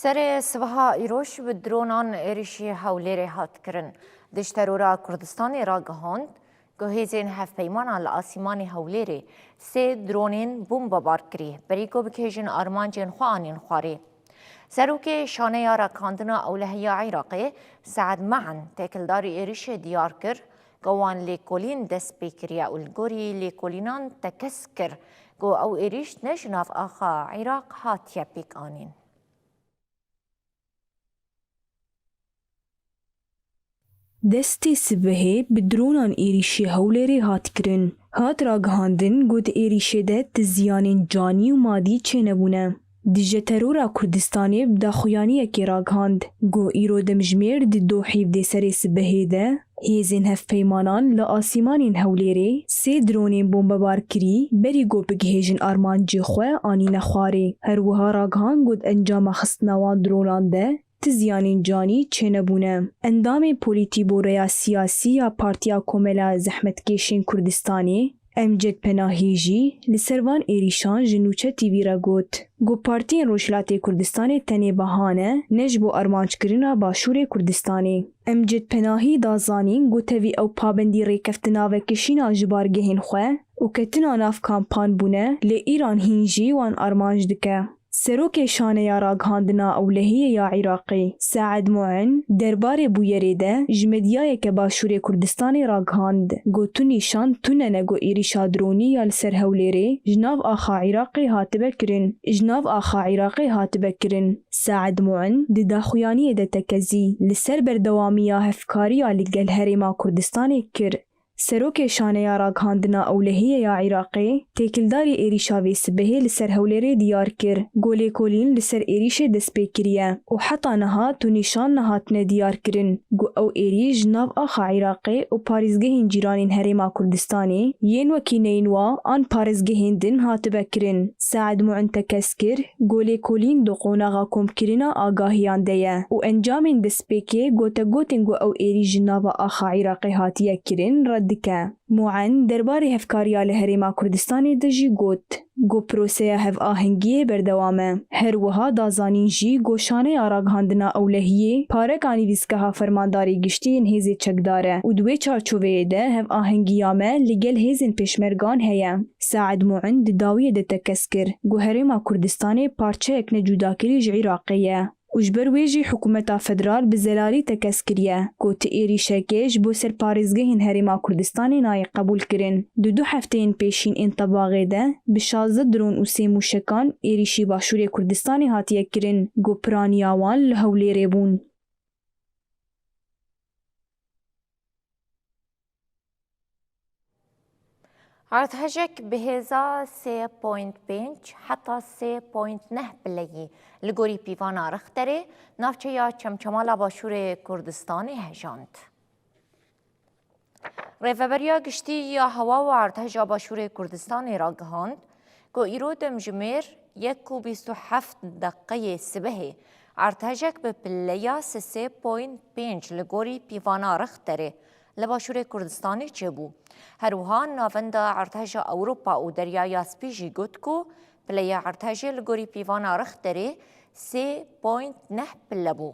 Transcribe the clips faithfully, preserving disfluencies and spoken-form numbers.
Serê sibeha îroj bi dronan êrişî Hewlêrê hat kirin. Dij terora Kurdistanê ragihand ku hêzên hevpeymanan li asîmanê Hewlêrê sê dronên bombebar kirî, berî ku bigihêjin armancên xwe anîn xwarê. Serokê Şaneya Ragihandina Ewlehiya Iraqê Sead Me'en têkildarî êrişê diyar kir ku wan lêkolîn dest pê kiriye û li gorî lêkolînan tekez kir ku ew êrîş ne ji nav axa Iraq hatiye pêkanîn. Destê sibehê bi dronan êrîşî Hewlêrê hat kirin. Hat ragihandin ku di êrîşê de ti ziyanên canî û madî çênebûne. Dije terora Kurdistanê bi daxuyaniyekê ragihand ku îro demjimêr di do hîvdê serê sibehê de hêzên hevpeymanan li asîmanên Hewlêrê sê dronên bombebar kirî, berî ku bigihêjin armancê xwe anîne xwarê. Her wiha ragihand ku di encama xistina wan dronan de ti ziyanên canî çênebûne. Endamê Polîtîboreya Siyasî ya Partiya Komela Zehmetkêşên Kurdistanê, Emced Penahî jî li ser van êrîşan ji Nûçe T V re got ku partiyên Rojhilatê Kurdistanê tenê beha ne, ne ji bo armanckirina Başûrê Kurdistanê. Emced Penahî da zanîn ku tevî ew pabendî rêkeftina vekişîna ji bargehên xwe û ketina nav kampan bûne, lê îran hîn jî wan armanc dike. Serokê Şaneya Ragihandina Ewlehiyê ya Iraqê, Saed Muin, derbarê bûyerê de ji medyayeke Başûrê Kurdistanê ragihand, got, tu nîşan tune ne ku êrîşa dronî ya li ser Hewlêrê ji nav axa Iraqê hatibe kirin, ji nav axa Iraqê hatibe kirin. Saed Muin di daxuyaniyê de tekezî li ser berdewamiya hevkariya li gel Herêma Kurdistanê kir. Serokê Şaneya Ragihandina Ewlehiyê ya Iraqê têkildarî êrîşa vê sibehê li ser Hewlêrê diyar kir, ku lêkolîn li ser êrîşê dest pê kiriye û heta niha tu nîşan nehatine diyar kirin ku ew êrîş ji nav axa Iraqê û parêzgehên cîranên Herêma Kurdistanê yên wekî Neynwa an parêzgehên din hatibe kirin. Saed Muin tekez kir, ku lêkolîn di qonaxa komkirina agahiyan de ye û encamên destpêkê gotegotên ku ew êrîş ji nava axa Iraqê hatiye kirin red dike. Muin derbarê hevkariya li Herêma Kurdistanê de jî got, ku proseya hevahengiyê berdewam e. Her wiha da zanîn jî ku Şaneya Ragihandina Ewlehiyê pareka nivîsgeha Fermandarê Giştî yên Hêzê Çekdar e û di wê çarçoveyê de hevahengiya me li gel hêzên pêşmergan heye. Saed Muin di dawiyê de tekez kir ku Herêma Kurdistanê parçeyek necudakirî ji Iraqê ye û ji ber wê jî hikûmeta federal bi zelalî tekez kiriye ku ti êrîşekê ji bo ser parêzgehên Herêma Kurdistanê nayê qebûl kirin. Di du hefteyên pêşîn ên tebaxê de bi şazdeh dron û sê mûşekan êrîşî Başûrê Kurdistanê hatiye kirin ku piraniya wan li Hewlêrê bûn. Erdhejek bi hêza sê point pênc heta sê point neh pileyî li gorî pîvana Rixterê navçeya Çemçemala Başûrê Kurdistanê hejand. Rêveberiya Giştî ya Hewa û Erdheja Başûrê Kurdistanê ragihand ku îro demjimêr yek û bîst û heft deqeyê sibehê erdhejek bi pileya sisê point pênc li gorî pîvana Rixterê li Başûrê Kurdistanê çêbû. Her wiha navenda erdheja Ewropa û Deryaya Spî jî got ku pileya erdhejê li gorî pîvana Rixterê sê point neh pile bû.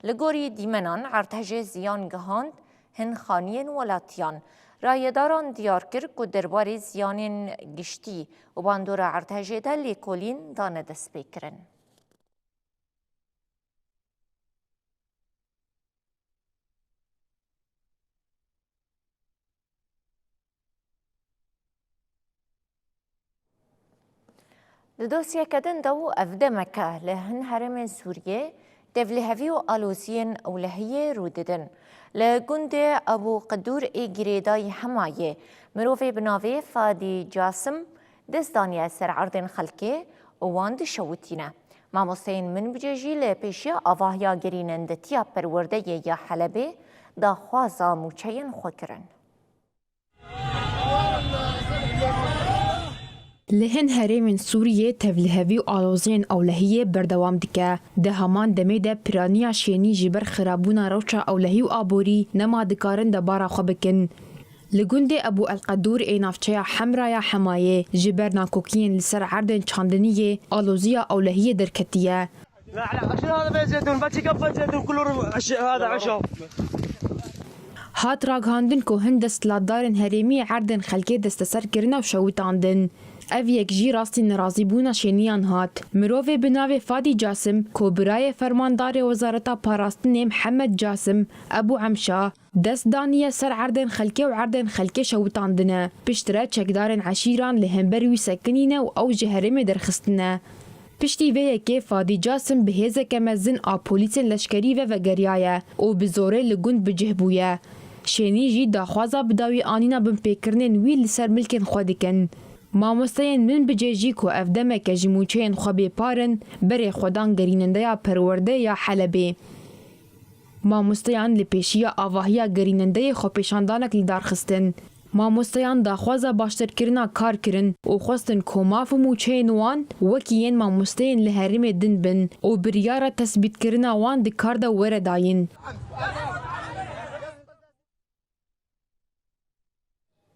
Li gorî dîmenan erdhejê ziyan gihand hin xaniyên welatiyan. Rayedaran diyar kir ku derbarê ziyanên giştî û bandora erdhejê de lêkolîn dane destpêkirin. Di dosyeke din de û ev demeke li hin herêmên Sûriyê tevlihevî û aloziyên ewlehiyê rû didin. Li gundê Ebû Qidûr ê girêdayî Hemayê mirovê bi navê Fadî Casim dest daniye ser erdên xelkê û wan dişewitîne. Mamosteyên min bicê jî li pêşiya avahiya gerînendetiya perwerdeyê ya Helebê daxwaza mûçeyên xwe kirin. Li hin herêmên Sûriyê tevlihevî û aloziyên ewlehiyê berdewam dike. Di heman demê de piraniya şênî ji ber xirabûna rewşa ewlehî û aborî nema dikarin debara xwe bikin. Li gundê Ebû El Qedûr ê navçeya Hemra ya Hemayê ji ber nakokiyên li ser erdên çandiniyê aloziya ewlehiyê derketiye. لا، لا، عشرة هذا بيت زيتون، بس يكفي زيتون، كله ربع، عش-، هذا عشرة. Hat ragihandin ku hin desthilatdarên herêmî erdên xelkê desteser kirine û şewitandin. Ev yek jî rastî nerazîbûna şêniyan hat. Mirovê bi navê Fadî Casim, ku birayê fermandarê Wezareta Parastinê Mihemed Casim, Ebû Emşa, dest daniye ser erdên xelkê û erdên xelkê şewitandine. Piştre çekdarên eşîran li hember wî sekinîne û ew ji herêmê derxistine. Piştî vê yekê Fadî Casim bi hêzeke mezin a polîsên leşkerî ve vegeriyaye û bi zorê li gund bi cih bûye. Şênî jî daxwaza bi dawî anîna binpêkirinên wî li ser milkên xwe dikin. Mamosteyên min bi cih jî ku ev demeke ji mûçeyên xwe bêpar in, berê xwe dan gerînendeya perwerdê ya Helebê. Mamosteyan li pêşiya avahiya gerînendeyê xwepêşandanek li dar xistin. Mamosteyan daxwaza baştirkirina kar kirin û xwestin ku maf û mûçeyên wan wekî yên mamosteyên li herêmê din bin û biryara tesbîtkirina wan di kar de were dayîn.